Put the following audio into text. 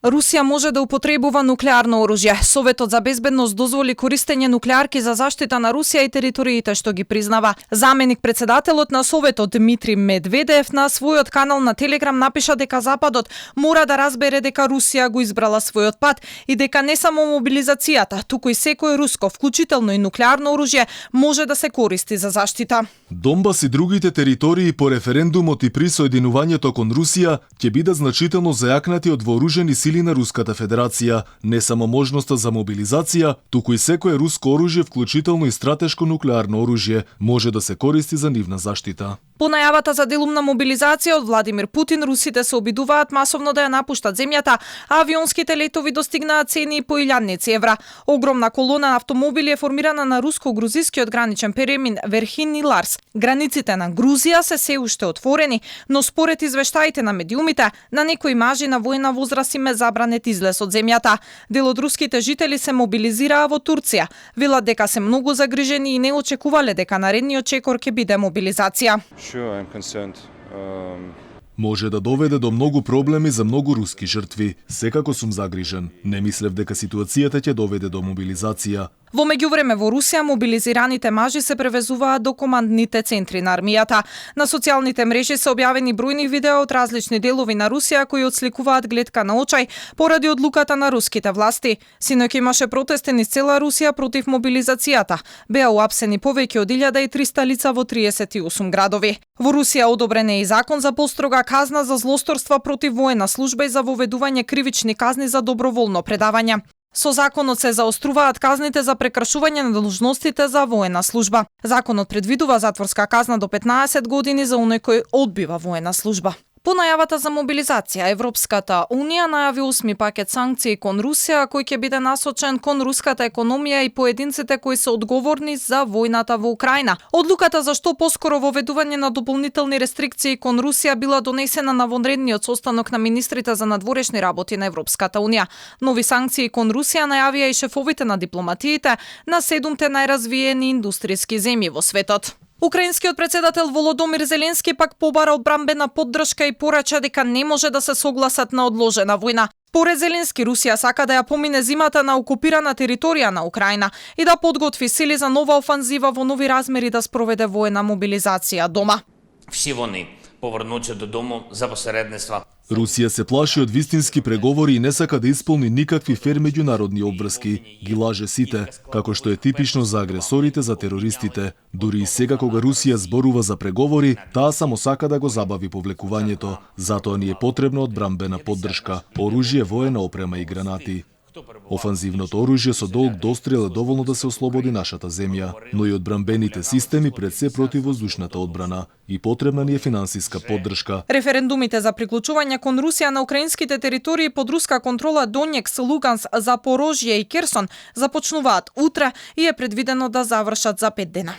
Русија може да употребува нуклеарно оружје. Советот за безбедност дозволи користење нуклеарки за заштита на Русија и териториите што ги признава. Заменик председателот на Советот Дмитрий Медведев на својот канал на Телеграм напиша дека Западот мора да разбере дека Русија го избрала својот пат и дека не само мобилизацијата, туку и секој руско, вклучително и нуклеарно оружје, може да се користи за заштита. Донбас и другите територии по референдумот и присоединувањето кон Русија ќе бидат значително зајакнати од вооружени сили на Руската Федерација. Не само можноста за мобилизација, туку и секое руско оружје, вклучително и стратешко нуклеарно оружје, може да се користи за нивна заштита. По најавата за делумна мобилизација од Владимир Путин, русите се обидуваат масовно да ја напуштат земјата, а авионските летови достигнаат цени по илјадници евра. Огромна колона на автомобили е формирана на руско-грузискиот граничен премин Верхин и Ларс. Границите на Грузија се уште отворени, но според извештаите на медиумите, на некои мажи на војна возраст им е забранет излез од земјата. Дел од руските жители се мобилизираа во Турција. Велат дека се многу загрижени и не очекувале дека наредниот чекор ќе биде мобилизација. Може да доведе до многу проблеми за многу руски жртви. Секако сум загрижен. Не мислев дека ситуацијата ќе доведе до мобилизација. Во меѓувреме во Русија мобилизираните мажи се превезуваат до командните центри на армијата. На социјалните мрежи се објавени бројни видеа од различни делови на Русија кои отсликуваат гледка на очај поради одлуката на руските власти. Синоќ имаше протести низ цела Русија против мобилизацијата. Беа уапсени повеќе од 1300 лица во 38 градови. Во Русија одобрен е и закон за построга казна за злосторства против воена служба и за воведување кривични казни за доброволно предавање. Со законот се заоструваат казните за прекршување на должностите за воена служба. Законот предвидува затворска казна до 15 години за оној кој одбива воена служба. По најавата за мобилизација, Европската Унија најави 8 пакет санкции кон Русија, кој ќе биде насочен кон руската економија и поединците кои се одговорни за војната во Украина. Одлуката за што поскоро воведување на дополнителни рестрикции кон Русија била донесена на вонредниот состанок на министрите за надворешни работи на Европската Унија. Нови санкции кон Русија најавија и шефовите на дипломатиите на 7 најразвиени индустријски земји во светот. Украинскиот председател Володомир Зеленски пак побара одбранбена поддршка и порача дека не може да се согласат на одложена војна. Според Зеленски, Русија сака да ја помине зимата на окупирана територија на Украина и да подготви сили за нова офанзива во нови размери да спроведе воена мобилизација дома. Всі вони повернуться додому за посередництва. Русија се плаши од вистински преговори и не сака да исполни никакви фер меѓународни обврски. Ги лаже сите, како што е типично за агресорите, за терористите. Дури и сега кога Русија зборува за преговори, таа само сака да го забави повлекувањето. Затоа ни е потребна одбранбена поддршка, оружје, воена опрема и гранати. Офанзивното оружје со долг дострел е доволно да се ослободи нашата земја, но и одбранбените системи пред се противвоздушната одбрана и потребна ни е финансиска поддршка. Референдумите за приклучување кон Русија на украинските територии под руска контрола Донјекс, Луганск, Запорожје и Керсон започнуваат утре и е предвидено да завршат за 5 дена.